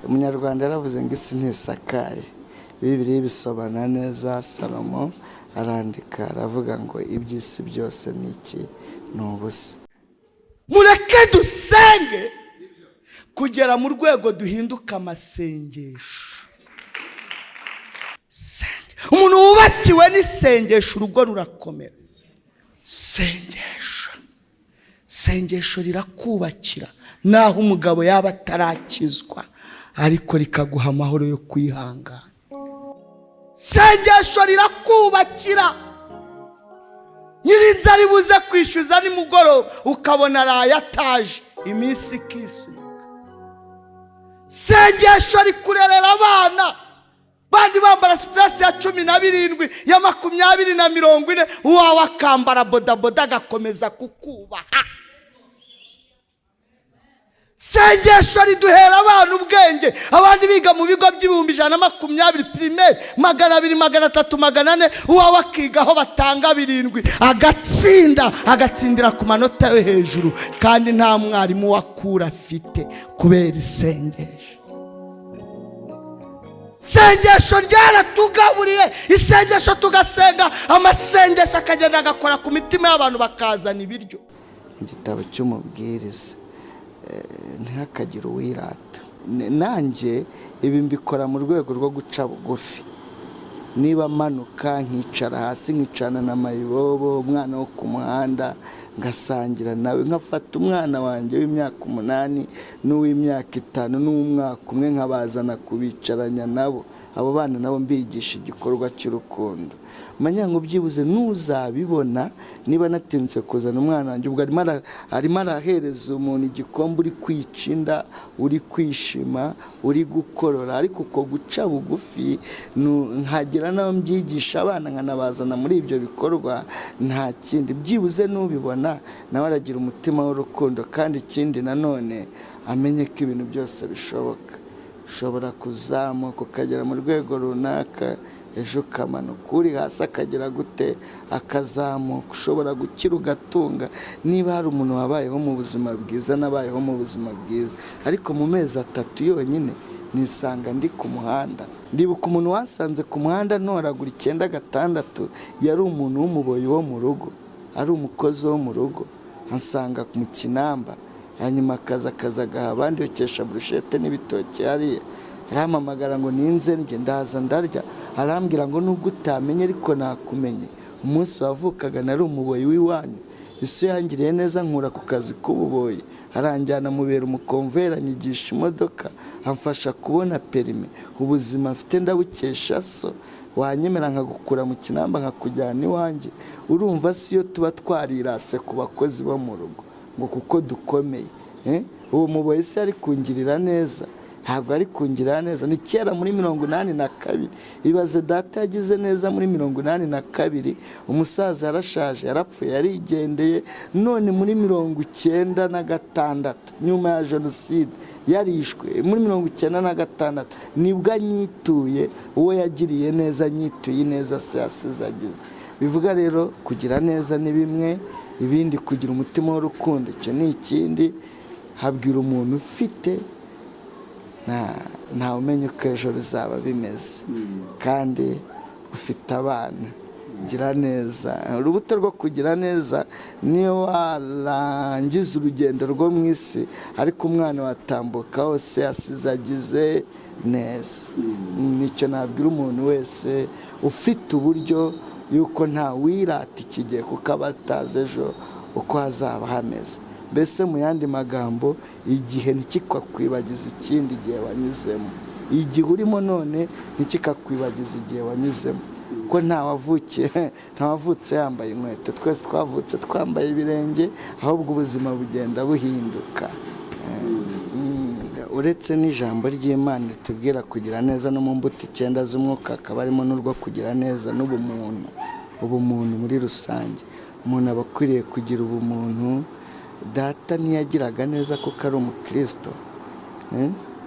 Umunyarwanda yaravuze ngo isi ntisakaye. Bibiliya ibisobanura neza. Salomo arandika aravuga ngo iby'isi byose ni iki? Ni ubusa. Mureke dusenge kugera mu rwego duhinduka amasengesho. Umuntu wubakiwe n'isengesho urugo rurakomera. Sengesho, sengesho rirakubakira, naho umugabo yaba atarakizwa, ariko rikaguha amahoro yo kwihangana. Sengesho rirakubakira. Nyirinzu ari buze kwishyuza nimugoroba, ukabona araye ataje, iminsi ikisunika. Sengesho rikurerera abana bandi bambara supuresi ya 17, ya 20 na 40, uwawe akambara bodaboda agakomeza kukubaha. Sengesho riduhera abana ubwenge. Abandi biga mu bigo by'120,000 primaire, 200, 300, 400, uwawe akiga aho batanga 7, agatsinda, agatsindira ku manota yo hejuru, kandi nta mwarimu wakura afite, kubera isengesho. Isengesho ryaratugaburiye. Isengesho tugasenga, amasengesho akagenda agakora ku mitima y'abantu, bakazana ibiryo. Mu gitabo cy'Umubwiriza, ntihakagire uwirata. Nanjye ibi mbikora mu rwego rwo guca bugufi. Niba manuka nkicara hasi, nkicana na mayibobo, umwana wo ku muhanda, ngasangira nawe, nkafata umwana wanjye w'imyaka 8 n'uw'imyaka 5 n'umwaka 1, nkabazana kubicaranya nabo, abo bana nabo mbigisha igikorwa cy'urukundo, ngo byibuze ntuzabibona. Niba natinze kuzana umwana wanjye, ubwo arimo arahereza umuntu igikombe, uri kwica inda, uri kwishima, uri gukorora. Ariko uko guca bugufi, nkagira n'aho mbyigisha abana, nkanabazana muri ibyo bikorwa, nta kindi, byibuze n'ubibona nawe aragira umutima w'urukundo. Kandi ikindi nanone, amenye ko ibintu byose bishoboka. Ushobora kuzamuka ukagera mu rwego runaka, ejo ukamanuka, uri hasi akagera gute? Akazamuka. Ushobora gukira ugatunga. Niba hari umuntu wabayeho mu buzima bwiza, nabayeho mu buzima bwiza, ariko mu mezi 3 yonyine nisanga ndi ku muhanda. Ndibuka umuntu wasanze ku muhanda ntoragura 96, yari umuntu w'umuboyi wo mu rugo, ari umukozi wo mu rugo, ansanga mu Kinamba. Hanyuma akaza agaha abandi, yokesha burushete n'ibitoki hariya. Arampamagara ngo ninze ndye, ndaza ndarya. Arambwira ngo nubwo utamenye ariko nakumenye, umunsi wavukaga nari umuboyi w'iwanyu, isi yangiriye neza nkura ku kazi k'ububoyi, aranjyana mubera umukomvera, anyigisha imodoka, amfasha kubona perime, ubuzima mfite ndabukesha so, wanyemera nkagukura mu Kinamba nkakujyana iwanjye? Urumva si yo tuba twarirase ku bakozi bo mu rugo ngo kuko dukomeye? Uwo muboyi se ari kungirira neza? Ntabwo ari kungirira neza. Ni kera muri 82. Ibaze, data yagize neza muri 82, umusaza yarashaje, yarapfuye, yarigendeye. None muri 96, nyuma ya jenoside, yarishwe muri 96, nibwo anyituye. Uwo yagiriye neza anyituye neza se yasize agize. Bivuga rero kugira neza ni bimwe, ibindi kugira umutima w'urukundo icyo ni ikindi. Habwira umuntu ufite, ntawe umenya uko ejo bizaba bimeze, kandi ufite abana, gira neza. Urubuto rwo kugira neza, niyo warangiza urugendo rwo mu isi, ariko umwana watambuka hose yasize agize neza. Nicyo nabwira umuntu wese ufite uburyo, yuko nta wirata iki gihe, kuko aba atazi ejo uko hazaba hameze. Mbese mu yandi magambo, igihe ntikikakwibagiza ikindi gihe wanyuzemo. Igihe urimo none ntikikakwibagiza igihe wanyuzemo, ko ntawavutse yambaye inkweto, twese twavutse twambaye ibirenge, ahubwo ubuzima bugenda buhinduka. Uretse n'ijambo ry'Imana ritubwira kugira neza, no mu mbuto 9 z'umwuka hakaba harimo n'urwo kugira neza n'ubumuntu. Ubumuntu muri rusange, umuntu aba akwiriye kugira ubumuntu. Data ntiyagiraga neza kuko ari umukristo,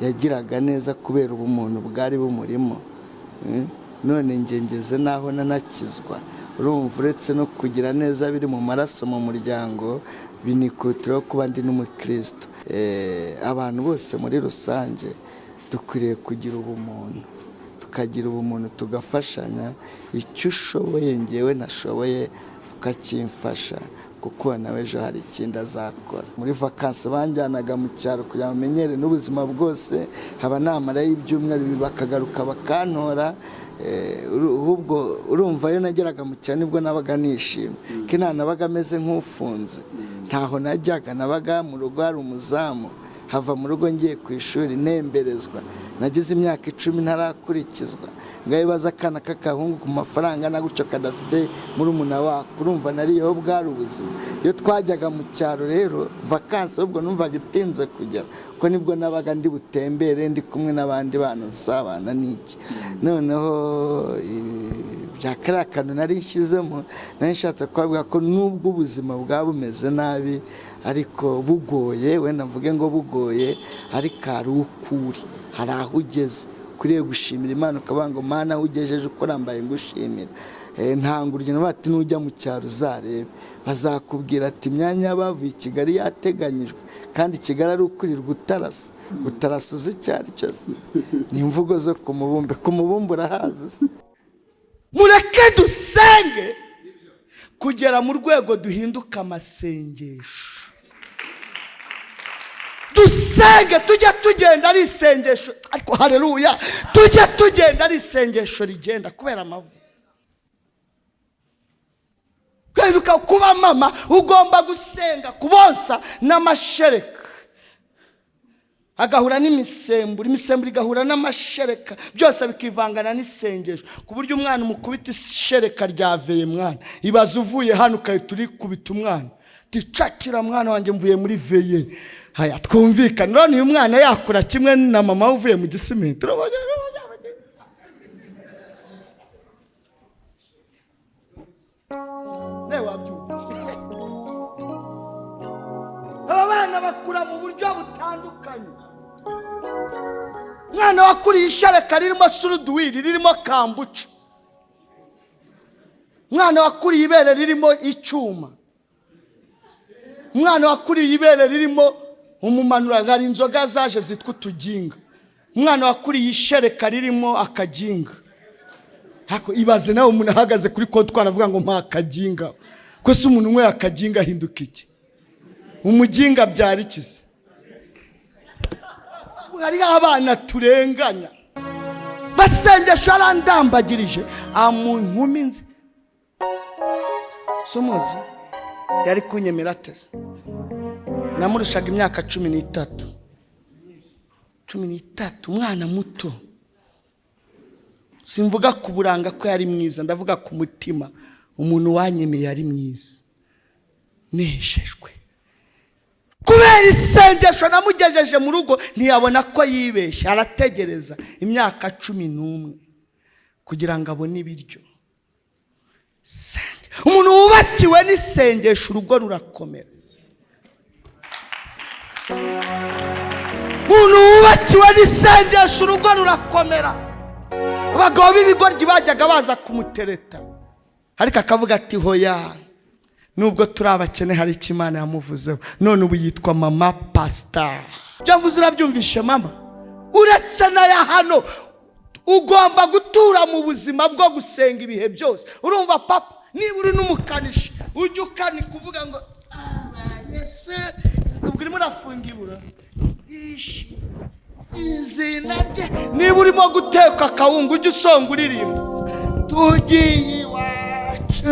yagiraga neza kubera ubumuntu bwari bumurimo. None ngengeze naho nanakizwa. Urumva, uretse no kugira neza biri mu maraso mu muryango, binikutiraho kuba ndi n'umukristo. Abantu bose muri rusange Dukwiriye kugira ubumuntu, tukagira ubumuntu, tugafashanya. Icyo ushoboye ngewe ntashoboye ukakimfasha, kuko nawe ejo hari ikindi azakora. Muri vakansi banjyanaga mu cyaro kugira ngo menyere n'ubuzima bwose, haba namara y'ibyumweru bakagaruka bakantora. Ahubwo urumva iyo nageraga mu cyaro nibwo nabaga nishimye, ko nabaga ameze nk'ufunze, ntaho najyaga, nabaga mu rugo hari umuzamu, hava mu rugo ngiye ku ishuri nemberezwa. Nagize imyaka 10 ntarakurikizwa. Ngabibaza akana k'akahungu ku mafaranga na gutyo kadafite murumuna wako, urumva nariyeho bwari ubuzima. Iyo twajyaga mu cyaro rero vakansi ubwo numvaga itinze kugera, kuko nibwo nabaga ndi butembere ndi kumwe n'abandi bana nsabana n'iki. Noneho bya kariya kantu nari nshyizemo, nari nshatse kubabwira ko nubwo ubuzima bwaba bumeze nabi ariko bugoye, wenda mvuge ngo bugoye, ariko hari ukuri, hari aho ugeze ukwiriye gushimira Imana, ukavuga ngo Mana aho ugejeje uko urambaye ngushimira. Ntanga urugero bati nujya mu cyaro uzarebe, bazakubwira ati imyanya y'abavuye i Kigali yateganyijwe, kandi Kigali ari ukurirwa utarasa, utarasa uzi icyo ari cyo se? Ni imvugo zo ku mubumbe, ku mubumbe urahazi se? Mureke dusenge kugera mu rwego duhinduka amasengesho. Dusenge tujye tugenda ari isengesho, ariko haleluya, tujye tugenda ari isengesho rigenda kubera amavu. Kwiruka kuba mama ugomba gusenga kubonsa n'amashereka agahura n'imisemburo, imisemburo igahura n'amashereka, byose bikivangana n'isengesho, ku buryo umwana umukubita ishereka ryaveye. Mwana, ibaze uvuye hano ugahita urikubita umwana, ticakira mwana wanjye mvuye muri veye. Haya twumvikane. None uyu mwana yakura kimwe na mama uvuye mu gisimenti? Aba bana bakura mu buryo butandukanye. Umwana wakuriye ishereka ririmo suruduwiri, ririmo kambuca, umwana wakuriye ibere ririmo icyuma, umwana wakuriye ibere ririmo umumanura, hari inzoga zaje zitwa utuginga, umwana wakuriye ishereka ririmo akaginga. Ibaze nawe umuntu ahagaze kuri kontwari avuga ngo mpa akaginga, ko se umuntu unyweye akaginga ahinduka iki? Umuginga abyara iki se? Hariho abana turenganya. Basengesho arandambagirije amu nkumi nzi sumuzi yari kunyemera ateze, namurushaga imyaka 13, 13, umwana muto. Simvuga ku buranga ko yari mwiza, ndavuga ku mutima. Umuntu wanyemeye yari mwiza, nejejwe kubera isengesho namugejeje mu rugo. Ntiyabona ko yibeshye, arategereza imyaka 11 kugira ngo abone ibiryo. Umuntu wubakiwe n'isengesho urugo rurakomera. Umuntu wubakiwe n'isengesho urugo rurakomera. Abagabo b'ibigoryi bajyaga baza kumutereta, ariko akavuga ati hoya, nubwo turi abakene hari icyo Imana yamuvuzeho. None ubu yitwa mama pastor. Ibyo mvuze urabyumvishe mama? Uretse n'aya hano ugomba gutura mu buzima bwo gusenga ibihe byose. Urumva papa, niba uri n'umukanishi ujya ukanika uvuga ngo Yesu, ubwo urimo urafunga ibura izina rye. Niba urimo guteka akawunga ujya usonga uririmba tugiye iwacu.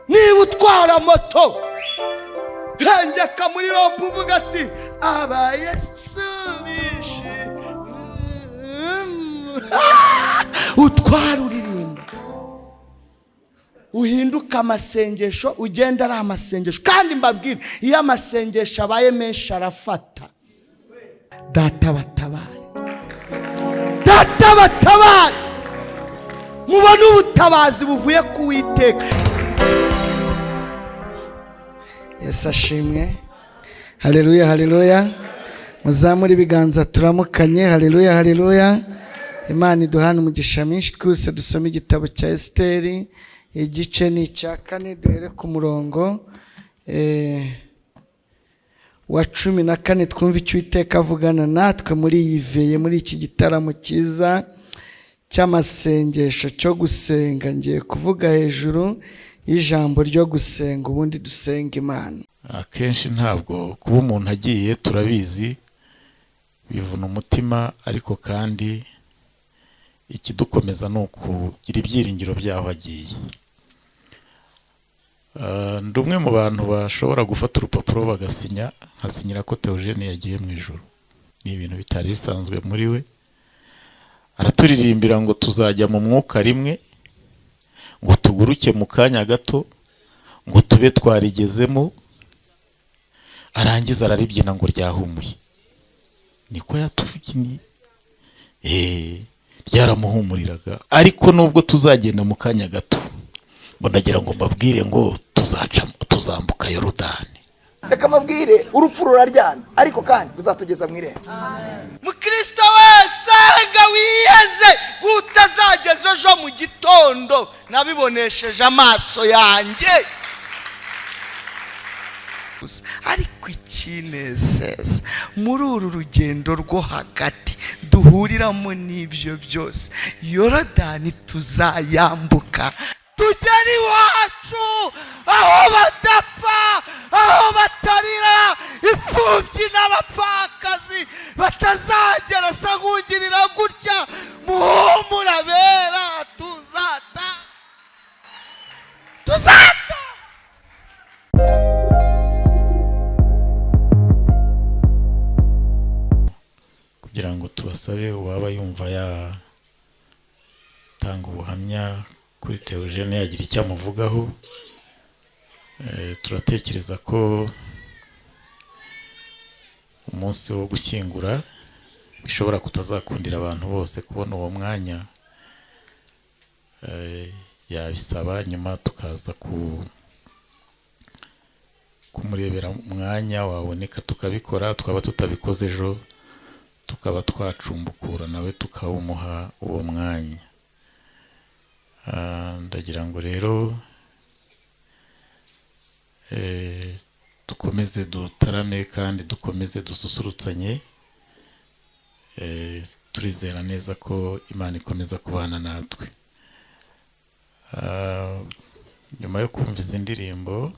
Niba utwara moto hengeka muri rompe uvuga ati aba Yesu bishi, utwara uririmba, uhinduka amasengesho, ugenda ari amasengesho. Kandi mbabwire, iyo amasengesho abaye menshi arafata. Data batabare, data batabare, mubone ubutabazi buvuye ku Uwiteka. Yesu ashimwe. Haleluya, haleluya. Muzamure ibiganza turamukanye. Haleluya, haleluya. Imana iduhane umugisha mwinshi. Twese dusome igitabo cya Esiteri, igice ni icya 4, duhere ku murongo wa 14, twumve icyo Uwiteka avugana natwe muri iyi veillée, muri iki gitaramo cyiza cy'amasengesho cyo gusenga. Ngiye kuvuga hejuru y'ijambo ryo gusenga, ubundi dusenga Imana. Akenshi ntabwo kuba umuntu agiye, turabizi, bivuna umutima, ariko kandi ikidukomeza ni ukugira ibyiringiro by'aho agiye. Ndi umwe mu bantu bashobora gufata urupapuro bagasinya, nkasinyira ko Theogene yagiye mu ijuru. Ni ibintu bitari bisanzwe muri we. Araturirimbira ngo tuzajya mu mwuka rimwe, ngo tuguruke mu kanya gato, ngo tube twarigezemo, arangiza araribyina ngo ryahumuye. Niko yatubyiniye, ryaramuhumuriraga. Ariko nubwo tuzagenda mu kanya gato, ngo ndagira ngo mbabwire ngo tuzaca, tuzambuka Yorodani. Reka mabwire, urupfu ruraryana, ariko kandi ruzatugeza mu irembo. Mukristo wese nga wiyeze utazageza ejo mu gitondo, nabibonesheje amaso yanjye. Ariko ikinezeza muri uru rugendo rwo hagati duhuriramo n'ibyo byose, Yorodani tuzayambuka tugera iwacu, aho badapfa, aho batarira, imfubyi n'abapfakazi batazagera sa nk'ugirira gutya. Muhumura bera, tuzata, tuzata. Kugira ngo tubasabe uwaba yumva yatanga ubuhamya kuri Theogene, yagira icyo amuvugaho. Turatekereza ko umunsi wo gushyingura bishobora kutazakundira abantu bose kubona uwo mwanya. Yabisaba nyuma tukaza kumurebera umwanya waboneka tukabikora, twaba tutabikoze ejo tukaba twacumbukura nawe tukawumuha uwo mwanya. Ndagira ngo rero dukomeze dutarame kandi dukomeze dususurutsanye. Turizera neza ko Imana ikomeza kubana natwe. Nyuma yo kumva izi ndirimbo,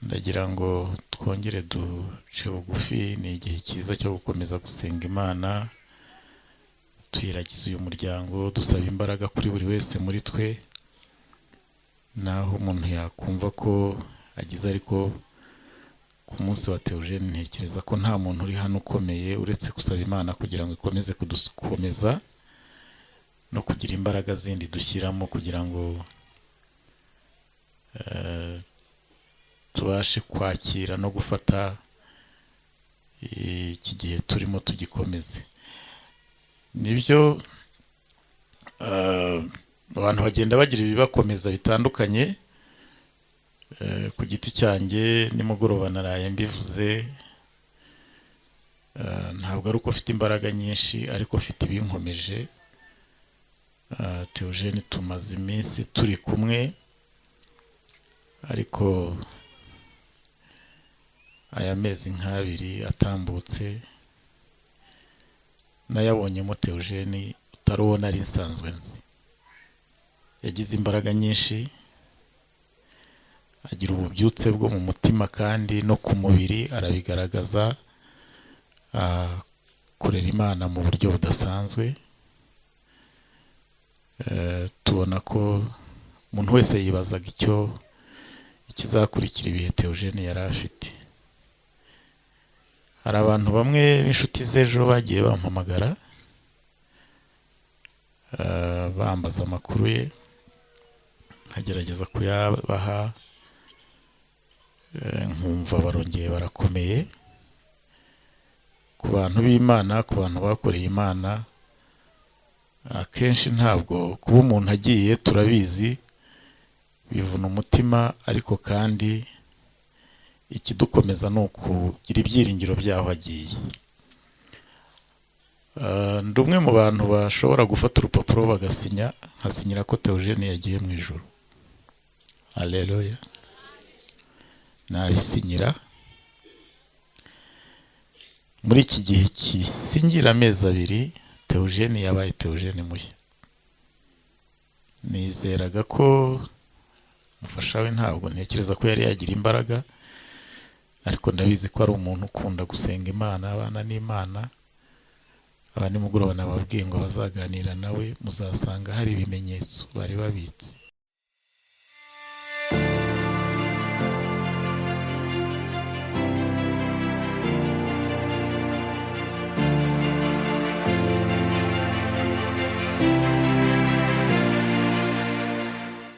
ndagira ngo twongere duce bugufi. Ni igihe cyiza cyo gukomeza gusenga Imana, tuyiragiza uyu muryango, dusaba imbaraga kuri buri wese muri twe. Naho umuntu yakumva ko agize, ariko ku munsi wa Theogene ntekereza ko nta muntu uri hano ukomeye uretse gusaba Imana kugira ngo ikomeze kudukomeza no kugira imbaraga zindi dushyiramo kugira ngo tubashe kwakira no gufata iki gihe turimo tugikomeze. Nibyo, abantu bagenda bagira ibibakomeza bitandukanye. Ku giti cyanjye nimugoroba naraye mbivuze, ntabwo ari uko mfite imbaraga nyinshi, ariko mfite ibinkomeje. Theogene tumaze iminsi turi kumwe, ariko aya mezi nk'abiri atambutse nayabonyemo Theogene utari uwo nari nsanzwe nzi. Yagize imbaraga nyinshi, agira ububyutse bwo mu mutima kandi no ku mubiri arabigaragaza, akorera Imana mu buryo budasanzwe. Tubona ko umuntu wese yibazaga icyo ikizakurikira ibihe Theogene yari afite. Hari abantu bamwe b'inshuti z'ejo bagiye bampamagara, bambaza amakuru ye, nkagerageza kuyabaha, nkumva barongeye barakomeye. Ku bantu b'Imana, ku bantu bakoreye Imana, akenshi ntabwo kuba umuntu agiye, turabizi, bivuna umutima, ariko kandi ikidukomeza ni ukugira ibyiringiro by'aho agiye. Ndi umwe mu bantu bashobora gufata urupapuro bagasinya, nkasinyira ko Theogene yagiye mu ijuru. Haleluya. Nabisinyira muri iki gihe kisingira amezi 2, Theogene yabaye Theogene mushya. Nizeraga ko umufasha we, ntabwo ntekereza ko yari yagira imbaraga, ariko ndabizi ko ari umuntu ukunda gusenga Imana, abana n'Imana. Aba nimugoroba nababwiye ngo bazaganira nawe, muzasanga hari ibimenyetso bari babitse.